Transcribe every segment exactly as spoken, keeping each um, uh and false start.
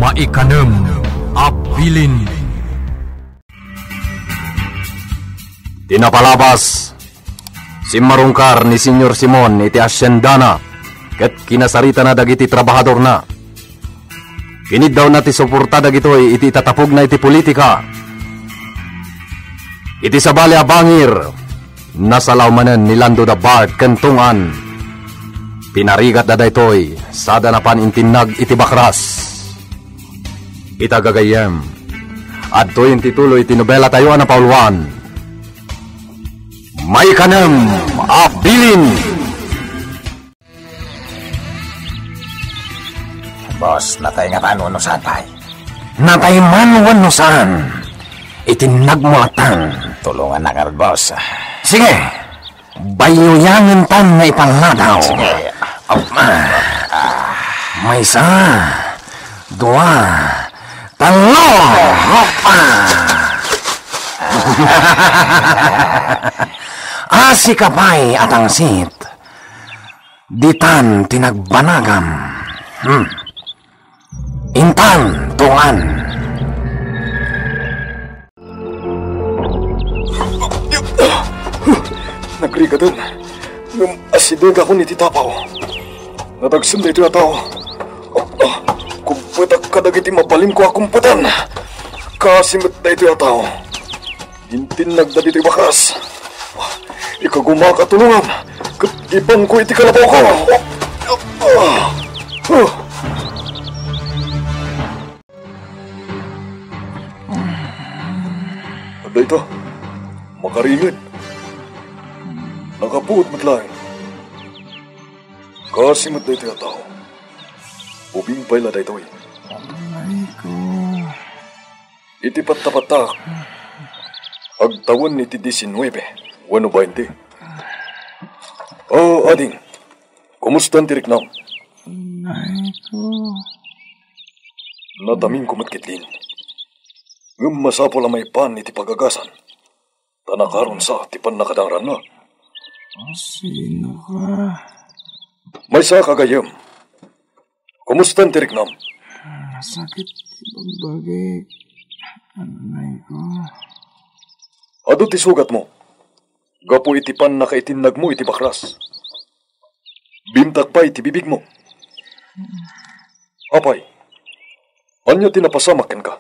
Maikanem a bilin. Ti napalabas, simmarungkar ni Señor Simon iti haciendana ket kinasaritana dagiti trabahadorna. Kiniddawna ti suporta dagitoy iti itatapogna iti politika. Iti sabali a bangir, nasalaw manen ni Lando da Bart ken Tong-an. Pinarigatda daytoy sada napan intinnag iti bakras. Ita gagayyem, adtoy ti tuloy ti nobela tayo a napauluan. Maikanem a bilin. Boss, natay nga tano no saan pay? Natay man wenno saan, itinnag mo lattan. Tulongannak ngarud, boss. Sige, bayuyangentan nga ipalladaw. Sige. Op, ah. Maysa, dua, tallo. Op, ah. Asika pay a tangsit. Ditan ti nagbanagam. Hmm. Intan, Tong-an. Nagrigaten. Ngem asidegakon iti tapaw. Nadagsen daytoy a tao. Kumpetak kadagiti mabalinko a kumpetan. Kaasi met daytoy a tao. Intinnagda ditoy bakas. Ikagumaka, tulongam, ket ibanko iti kalabawko. Adda ita, makaringed. Nakapuot met laeng. Kaasi met daytoy a tao. Ubing pay la daytoy. Amanay ko. Iti pattapattaak, agtawen iti diesinuebe wenno bainte. O, ading, kumusta ti riknam? Amanay ko. Natamingko met ketdin. Ngem masapul a maipan iti pagagasan. Ta nakaron sa ti pannakadangranna. Sino ka? Maysa ka gayyem. Kumusta ti riknam? Masakit ti bagbagik. Amanay ko. Adu ti sugatmo. Gapu iti pannakaitinnagmo iti bakras. Bimtak pay ti bibigmo. Apay, ania ti napasamak kenka?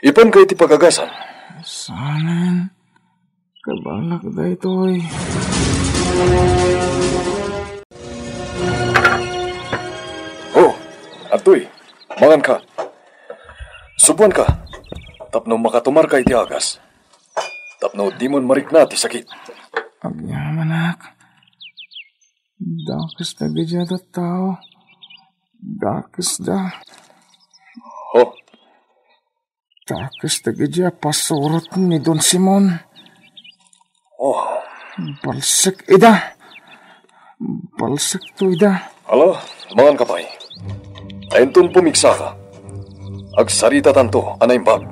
Ipanka iti pagagasan. Saan? Kabalak daytoy. O, adtoy. Manganka. Suboanka. Tapno makatumarka iti agas. Tapno dimon marikna ti sakit. Agyamanak. Dakes dagiti a tattao. Dakesda. O. Dakes dagiti a pasurot ni Don Simon. O. Balsek ida. Balsekto ida. Ala, manganka pay. Ta inton pumigsaka, agsaritatanto a naimbag.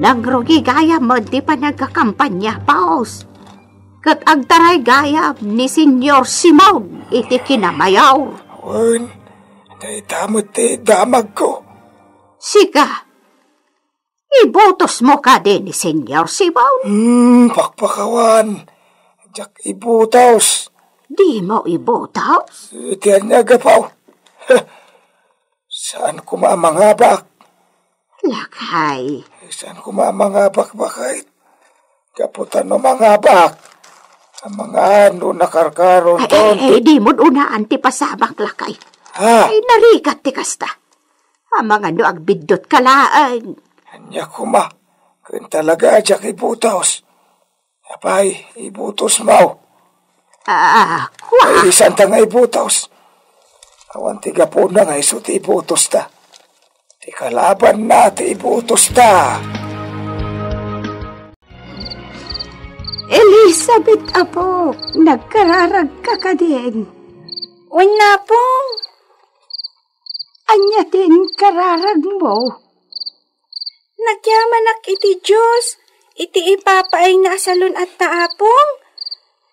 Nagrugi gayam met ti panagkakampania, Paus. Ket agtaray gayam ni Señor Simon iti kinamayor. Wen, dayta met ti damagko. Sika, ibutosmo kadi ni Señor Simon? Hmm, pakpakawan. Diak ibutos. Dimo ibutos? Iti ania, gapu? Saan koma a mangabak. Lakay. Saan koma a mangabak, baket? Gapu ta no mangabak, amangan no nakarkaron Ay, ton ay, ti ay, di mo unaan ti pasamak, lakay. Ha? Ay, narigat ti kasta. Amangan no agbiddot ka laeng. Ania koma, ken talaga a diak ibutos. Apay, ibutos mo. Ah, kua. Ay, saan ta nga ibutos? Awan ti gapuna nga isu ti ibutos ta. Ti kalabanna ti ibutos ta. Elizabeth, apo, nagkararag ka kadin? Wen, Apong. Ania ti inkararagmo? Nagyamanak iti Dios, iti ipapaayna a salun-atta, Apong,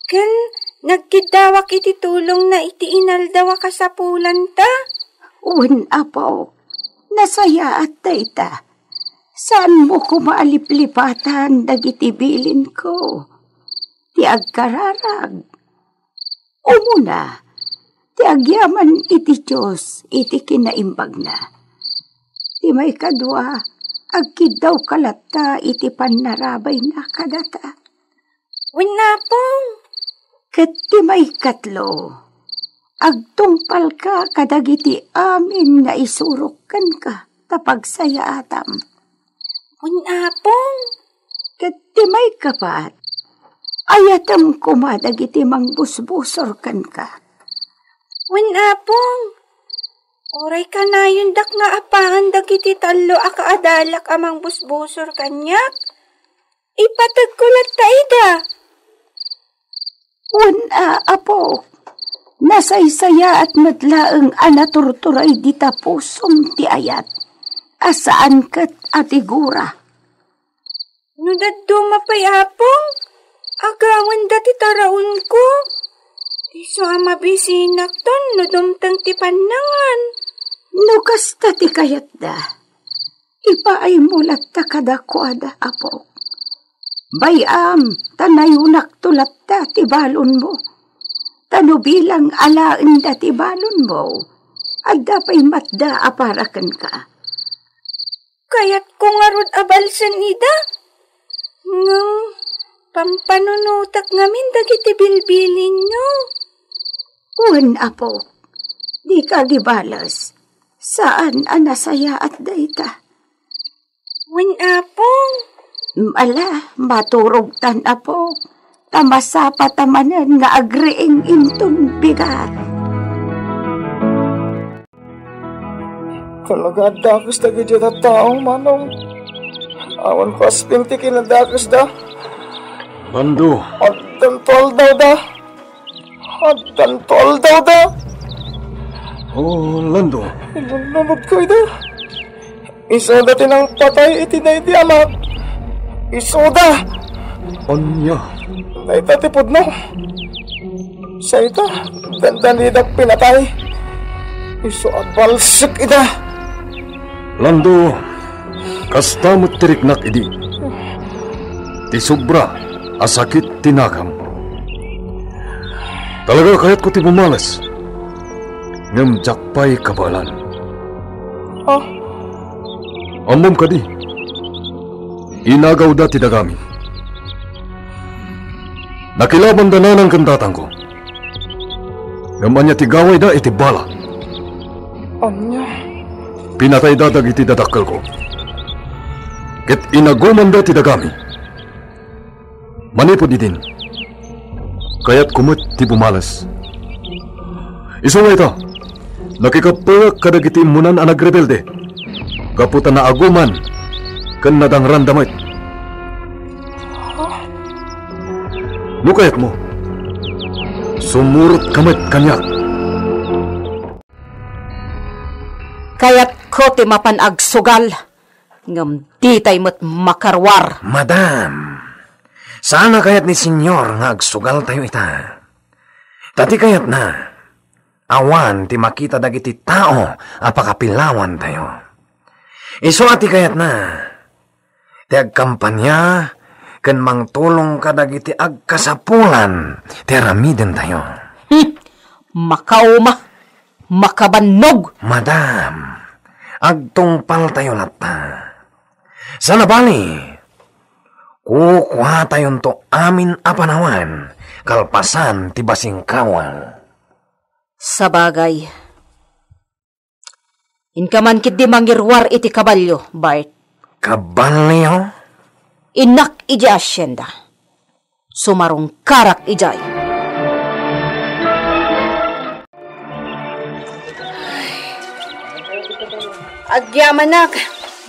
ken Nagkiddawak iti tulongna iti inaldaw a kasapulanta. Wen, Apo, nasayaat dayta. Saanmo koma a liplipatan dagiti bilinko. Ti agkararag, umuna, ti agyaman iti Dios iti kinaimbagna. Ti maikadua, agkiddawka latta iti pannarabayna kadata. Wen, Apong. Ket ti maikatlo, agtungpalka kadagiti amin nga isurok kenka ta pagsayaatam. Wen, Apong. Ket ti maikapat, ayatem koma dagiti mangbusbusor kenka. Wen, Apong. Uray kanayondak nga apaen dagiti tallo a kaadalak a mangbusbusor kaniak, ipategko latta ida. Wen a, Apo, nasaysayaat met laeng a naturturay dita pusom ti ayat, a saan ket a ti gura. No dadduma pay, Apong, agawenda ti taraonko. Isu a mabisinakton no dumteng ti pannangan. No kasta ti kayatda, ipaaymo latta kadakuada, Apo. Bay-am ta nayunakto latta ti balonmo. Ta no bilang alaenda ti balonmo, adda pay matda a para kenka. Kayatko ngarud a balsen ida. Ngem, pampanunotek ngamin dagiti bilbilinyo. Wen, Apo, dika agibales. Saan a nasayaat dayta. Wen, Apong. Ala, maturogtan, Apo. Ta masapata manen nga agriing inton bigat. Talaga, adda kas dagiti tattao, manong. Awan kas pinti kinadakesda. Mando. Addanto aldawda. Addanto aldawda. Oh, Lando. Ilunlunodko ida. Isuda ti nangpatay iti daydi amak. Isuda. Ania? Dayta ti pudno. Sayta, dandanidak pinatay. Isu a balsek ida. Lando, kasta met ti riknak idi. Ti sobra a sakit ti nakam. Talaga, kayatko ti bumales. Ngem diak pay kabaelan. Ah? Ammom kadi, inagawda ti dagami. Nakilabanda nanang ken tatangko. Ngem ania ti gawayda iti bala? Ania? Pinatayda dagiti dadakkelko. Ket inagumanda ti dagami. Manipud idin, kayatko met ti bumales. Isu nga ita, nakikappengak kadagiti immunan a nagrebelde, gapu ta naaguman ken nadangranda met. No kayatmo, sumurotka met kaniak. Kayatko ti mapan agsugal, ngem ditay met makaruar. Madam, saan a kayat ni Señor nga agsugaltayo ita. Ta ti kayatna, awan ti makita dagiti tao a pakapilawantayo. Isu a ti kayatna, ti agkampania ken mangtulong kadagiti agkasapulan ti aramidentayo. Hmm, makauma, makabannog. Madam, agtungpaltayo latta. Sana bali, kukuatayonto amin a panawen kalpasan ti basing kawal. Sabagay, inka man ketdi mangiruar iti kabalio, Bart. Kabalio? Innak idiay asienda. Sumarungkarak idiay. Agyamanak,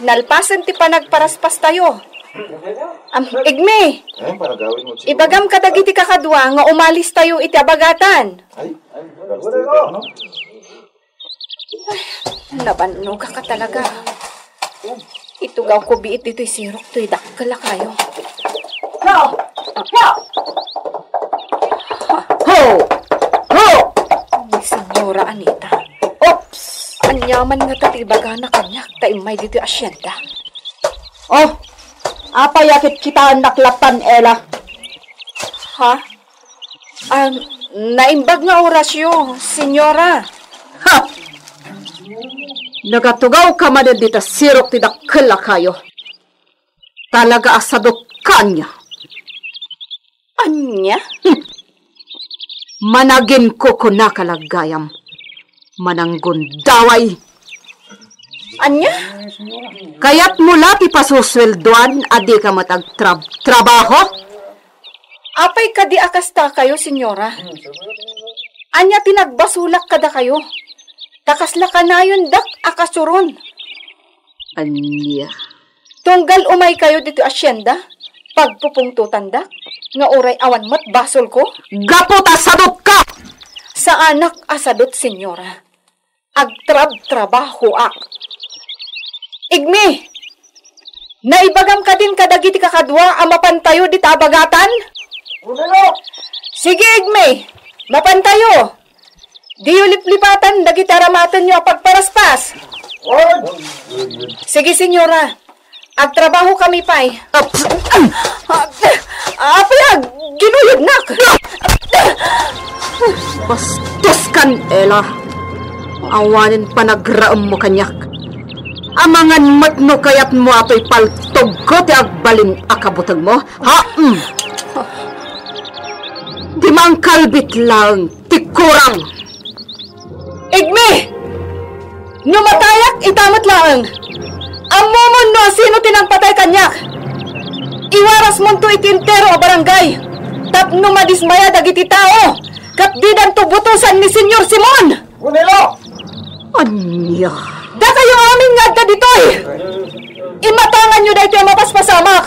nalpasen ti panagparaspastayo. Am, Igmi, ibagam kadagiti kakadua nga umalistayo iti abagatan. Ay, gusto ito, no? Nabannogak talaga. Itugawko biit ditoy sirok toy dakkel a kayo. Ho! Ho! Ho! Oh! Oh! Ni Señora Anita. Oops! Ania man ngata ti ibagana kaniak ta immay ditoy asyenda? Oh! Apay a kitkitaennak lattan, Ella? Ha? Ah, naimbag nga orasyo, Señora. Ha! Nagatugaw ka manen dita sirok ti dakkel a kayo. Talaga a sadot ka ania? Ania? Hmm. Managin ko kunaka la gayam. Mananggundaway. Ania? Kayatmo la ti pasusueldoan a dika met agtrab-, trabaho? Apay kadi a kasta kayo, Señora? Ania ti nagbasolak kadakayo? Ta kasla kanayondak a kasuron. Ania? Tunggal umay kayo ditoy asyenda, pagpupungtotandak, nga uray awan met basolko? Gapu ta sadot ka! Saanak a sadot, Señora. Agtrab-trabahoak. Igmi, naibagam kadin kadagiti kakadua a mapantayo dita a bagatan? Sige, Igmi, mapantayo. Diyo liplipatan dagiti aramatenyo a pagparaspas. Sige, Señora. Agtrabaho kami pay. Ap-, ah, ah, apay a ginuyodnak? Bastos kan, Ella. Awanen panagraemmo kaniak. Amangan met no kayatmo a toy paltogko ti agbalin a kabutengmo. Ha? Mm. Di mangkalbit laeng ti kurang. Igmi! No matayak, ita met laeng. Ammomon no asino ti nangpatay kaniak. Iwarasmonto iti entero a barangay tapno madismaya dagiti tao ket didanto butosan ni Señor Simon. Gunilo! Ania? Dakayo amin nga adda ditoy! Imatanganyo daytoy a mapaspasamak.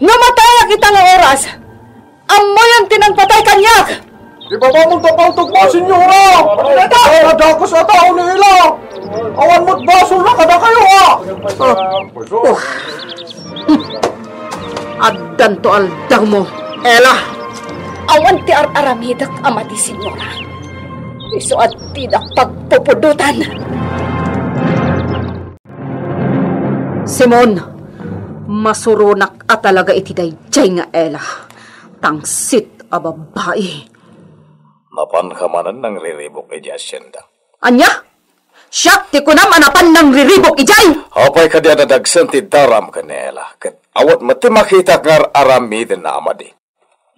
No matayak ita nga oras, ammoyon ti nangpatay kaniak! Ibabamon ta paltogmo, Señora! Ay, nadakus a tao ni Ella! Awan met basolna kadakayo, a! Ah. Addanto aldawmo, Ella! Awan ti ar-aramidek a madi, Señora. Isu a dida pagpupudotan. Simon, masuronak a talaga iti daydiay nga Ella. Tangsit a babai. Mapanka manen nangriribuk idiay asyenda. Ania? Siak ti kunam a napan nangriribuk idiay? Apay kadi a nadagsen ti daram ken ni Ella, ket awan met ti makitak nga ar-aramidenna a madi?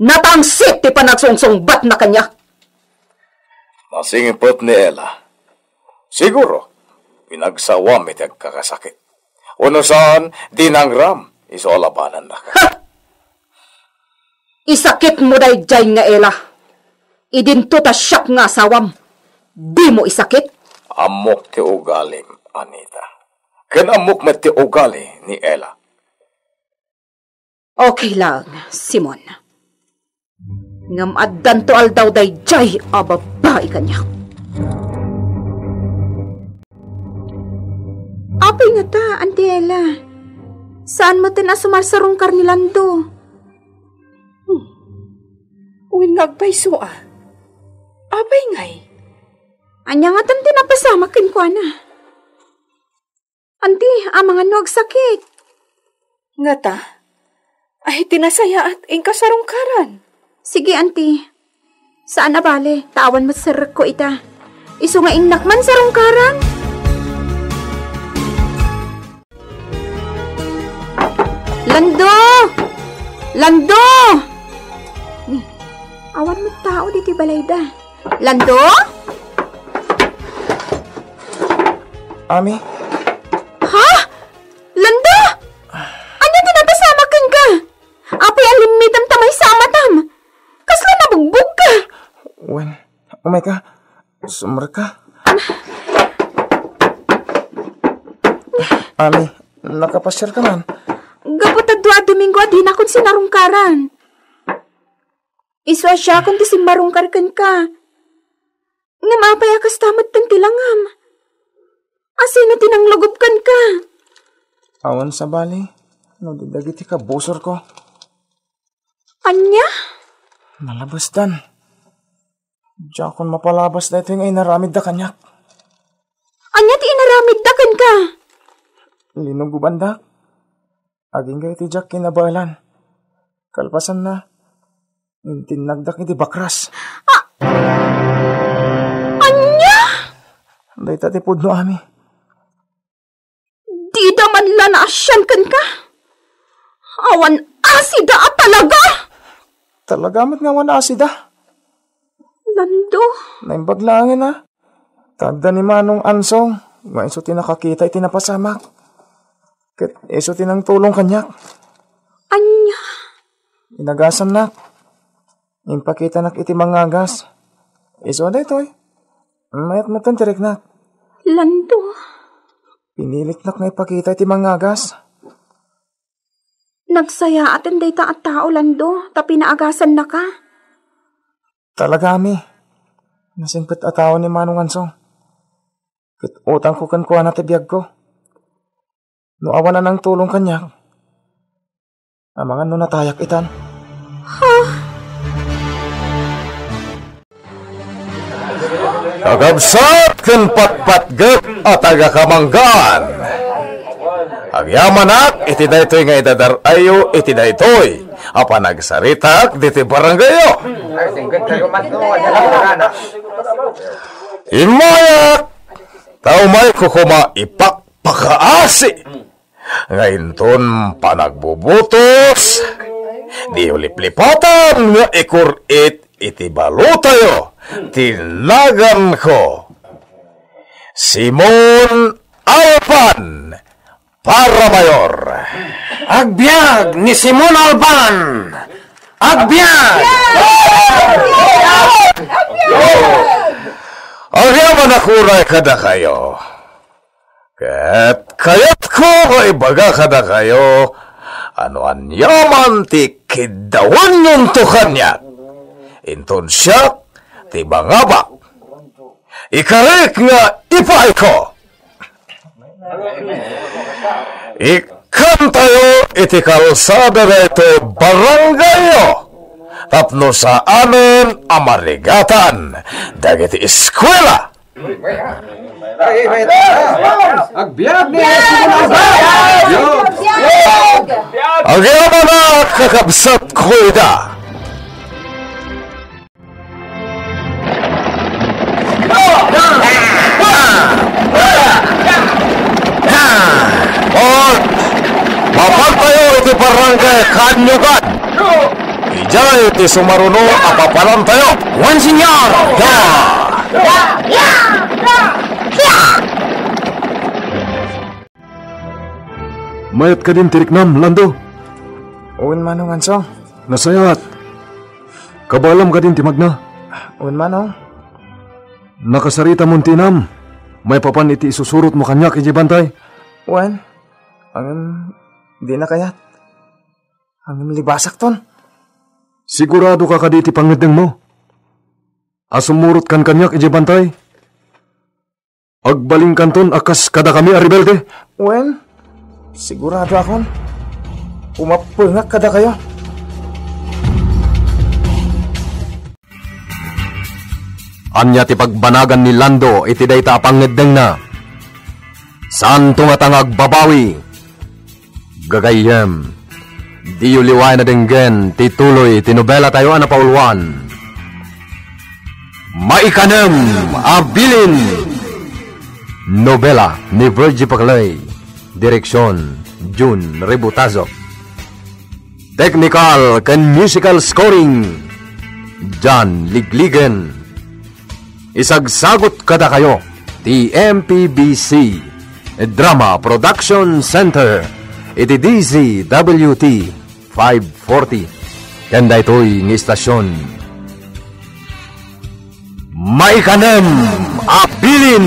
Natangsit ti panagsungsungbatna kaniak. Nasingpet ni Ella. Siguro, pinagsawam iti agkakasakit. Wenno saan, dinangram isu a labanannak. Ha! Isakitmo daydiay nga Ella. Idinto ta siak nga asawam. Dimo isakit? Ammok ti ugalim, Anita. Ken ammok met ti ugali ni Ella. Okay lang, Simon. Ngem addanto aldaw daydiay a babai kaniak. Apay ngata, Auntie Ella? Saan metten a sumarsarungkar ni Lando? Hmm. Wen nga agpayso a. Apay ngay? Ania ngatan ti napasamak kenkuana? Anti, amangan no agsakit. Ngata? Ay, ti nasayaat, inka sarungkaran. Sige, anti. Saan a bale, ta awan met serrekko ita. Isu nga innak man sarungkaran. Lando! Lando! Ni, awan met tao ditoy balayda. Lando? Ami? Ha? Lando? Ania ti napasamak kenka? Apay a limmitem ta maysa a matam? Kasla nabugbogka? Wen, umayka. Sumrekka. Ami, nakapasiarka man? Gapu ta dua a Domingo a dinakon sinarungkaran. Isu a siakon ti simmarungkar kenka. Ngem apay a kasta metten ti langam? Asino ti nanglugop kenka? Awan sabali no di dagiti kabusorko. Ania? Nalabesdan. Diakon mapalabas daytoy nga inaramidda kaniak. Ania ti inaramidda kenka? Linugobandak. Agingga iti diak kinabaelan. Kalpasanna, intinnagdak iti bakras. Ah! Ania? Dayta ti pudno, Ami. Dida man la naasian kenka? Awan asida a talaga! Talaga met nga awan asida. Lando. Naimbag laengen a. Tagda ni Manong Ansong, nga isu ti nakakita iti napasamak. Ket isu ti nangtulong kaniak. Ania? Inagasannak. Impakitanak iti mangagas. Isu a daytoy. Mayat met ti riknak. Lando. Pinilitnak nga ipakita iti mangagas. Nagsayaaten dayta a tao, Lando, ta pinaagasannaka. Talaga, Ami. Nasingpet a tao ni Manong Ansong. Ket utangko kenkuana ti biagko. No awan a nangtulong kaniak, amangan no natayak itan. Ha? Kakabsat ken patpatgep a taga-Kamangan. Agyamanak iti daytoy nga idadar-ayyo iti daytoy a panagsaritak diti barangayyo. Immayak, ta umayko koma ipakpakaasi nga inton panagbubutos, diyo liplipatan nga ikur-it iti balotayo ti naganko, Simon Alban, para mayor. Agbiag ni Simon Alban! Agbiag! Agyamanak unay kadakayo. Ket kayatko nga ibaga kadakayo a no aniaman ti kiddawenyonto kaniak, inton siak ti mangabak, ikarik nga ipaayko. Ikkantayo iti kalsada daytoy barangayyo tapno saanen a marigatan dagiti eskuela. Agbiag ni Simon Alban! Agyamanak, kakabsatko ida. Mapantayo iti Barangay Kanyugan. Idiay ti sumaruno a papanantayo. Wen, señor. Ya! Mayat kadin ti riknam, Lando? Wen, Manong Ansong. Nasayaat. Kabaalam kadin ti magna? Wen, Manong. Nakasaritamon ti inam maipapan iti isusurotmo kaniak idiay bantay? Wen, ngem dina kayat. Ngem libasakton. Siguradoka kadi iti pangngeddengmo a sumurotkan kaniak idiay bantay? Agbalinkanton a kas kadakami a rebelde? Wen, siguradoakon. Umappengak kadakayo. Ania ti pagbanagan ni Lando iti dayta a pangngeddengna? Saanto ngata nga agbabawi. Gagayyem, diyo liwayan a denggen ti tuloy ti nobelatayo a napauluan. Maikanem a Bilin. Nobela ni Virgie Paclay. Direksyon, Jun Rebutazo. Technical ken musical scoring, John Ligligen. Isagsagut kadakayo ti M P B C Drama Production Center iti D Z W T five forty. Ken daytoy nga istasyon, Maikanem a Bilin.